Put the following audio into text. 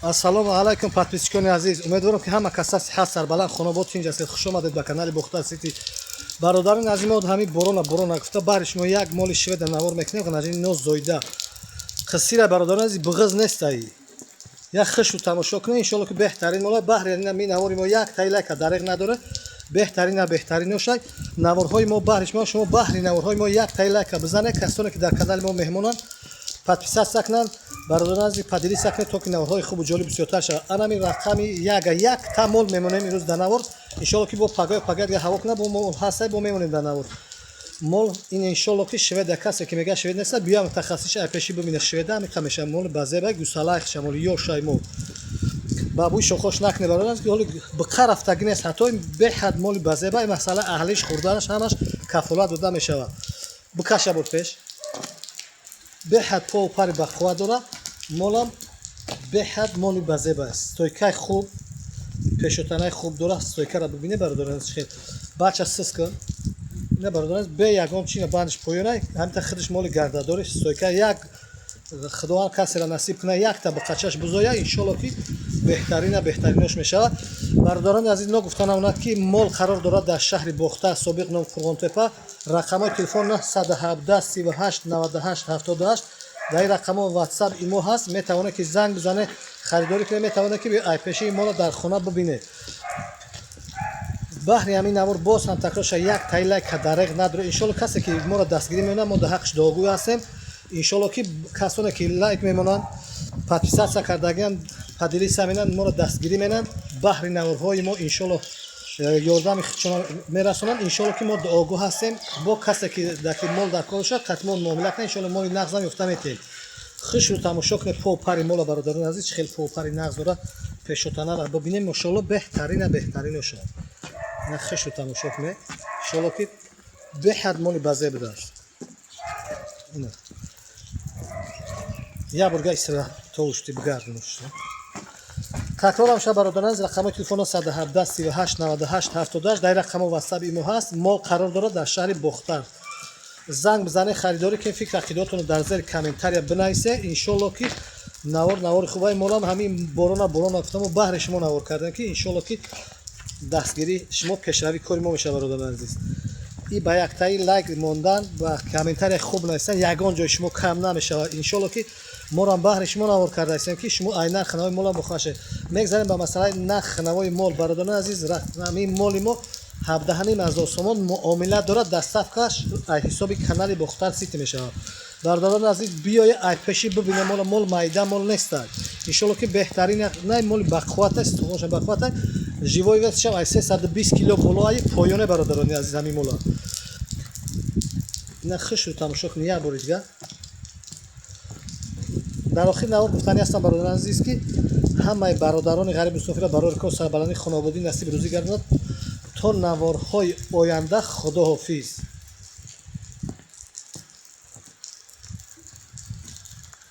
Ассалому алайкум, подписчикони азиз. Умедворам, ки ҳама каса сиҳат, сарбаланд, хонобод, тинҷ ҳастед. Хуш омадед ба канали Бохтар Сити. Бародарони азиз, мо ҳамин борона борона гуфта, баҳри шумо як моли шведа навор мекунем. Наҷини ноз зоида қиссира, бародарони азиз, буғиз нестаи. Як хишу тамошо кунед, иншолло, ки беҳтарин мола. Баҳри ми навори мо як таи лайка дареғ надорад, беҳтарина беҳтариношай наворҳои мо баҳри шумо. Шумо баҳри наворҳои мо як таи лайка бизанед. Касоне, ки дар канали мо меҳмонанд, подписаться кунанд. Бародарон азиз, поделиться кунед, то ки наворҳои хубу ҷолиб бисёртар шавад. Анами рақами яга як та мол мемонем имрӯз дар навор. Иншолло, ки бо пагоҳ, пага дига ҳаво кунад, бо мол ҳастай, бо мемонем дар навор. Мол ин, иншолло, ки шведа. Касе ки мега, швед неста, биём, мутахассис айпеши бибина. Шведа ҳамиқа меша. Моли базеба, гусалай хиша, моли ёшай, мол ба бӯи шохош накне, бародарон. Ҳоли биқа рафтагӣ нест, ҳатто беҳад моли базеба. Масъала аҳлиш, хӯрданаш, ҳамаш кафолат дода мешавад. Бикаша буд пеш, беҳад пову пари бақувват дорад. Молам беҳад моли базеба аст, стойкаи хуб, пешотанаи хуб дорад. Стойкара бибине, бародарон, хел бача сис кун. Ина, бародарон, бе ягон чи бандиш поёнай, ҳамита худаш моли гардадори, стойка. Як Худованд касера насиб кунад, якта биқачаш бузоя, иншолло, ки беҳтарина беҳтаринош мешавад. Бародарони азиз, ногуфта намонад, ки мол қарор дорад дар шаҳри Бохтар, собиқ ном Қурғонтепа. Рақамҳои телефон 917 38 98 78. Дар ин рақамҳо Ватсап, Имо ҳаст. Метавонед, ки занг бизанед, харидорӣ кунед, метавонед, ки айпешии моро дар хона бибинед. Баҳри ҳамин навор, боз ҳам такрор шава, як таи лайка дареғ надоред. Иншолло, касе ки моро дастгирӣ мекунад, мо дар ҳаққиш дуогӯй ҳастем. Иншолло, ки касоне ки лайк мемонанд, подписаться кардагиам, поделиться менанд, моро дастгирӣ менанд, баҳри наворҳои мо, иншолло, ёрдами худшона мерасонанд. Иншолло, ки мо дуогӯ ҳастем. Бо касе ки даки мол дар кор бошад, қатмон муомила кунад, иншолло, моли нағзам ёфта метиҳем. Хушрӯ тамошо кунед по пари мола, бародарони азиз, чӣ хел по пари нағз дорад. Пешотанара бибинем, мошолло, беҳтарина беҳтариноша. Ина хушрӯ тамошо кунед, иншолло, ки беҳад моли базе будааст. Ина як бурга истира товушти бигардонуш. Такрорам ша, бародарон азиз, рақамҳои телефоно 117 38 98 78. Дар ин рақамҳо Ватсап, Имо ҳаст. Мол қарор дорад дар шаҳри Бохтар. Занг бизанед, харидорӣ кунед, фикр ақидаотонро дар зери комментария бинависед. Иншолло, ки навор навори хубаи. Молам ҳамин борона борона гуфтамо, баҳри шумо навор кардем, ки иншолло, ки дастгирии шумо пешравии кори мо мешавад. Бародарони азиз, и ба яктаи лайк мондан ва комментария хуб нависан, ягон ҷои шумо кам намешавад. Иншолло, ки морам баҳри шумо навор кардаистем, ки шумо ай нархи навои молам бохӯшед. Мегзарем ба масъалаи нархи навои мол. Бародарони азиз, ҳамин моли мо 17,5 ҳазор сомон муомила дорад, доставкаш ай ҳисоби канали Бохтар Сити мешавад. Бародарони азиз, биёе, ай пеши бибине мола. Мол майда мол нестад, иншолло, ки беҳтарин най моли бақувват аст, тухмоша бақувват аст. Живой вес шав ай 320 кило боло ай поёне. Бародарони азиз, ҳамин мола ина хушрӯ тамошо кунед як бори дигар. Дар охир навор гуфтанӣ ҳастам, бародарони азиз, ки ҳамаи бародарони ғариб мусофира барори кор, сарбаландӣ, хонободӣ насиб рӯзӣ гардонад. То наворҳои оянда, худоҳофиз.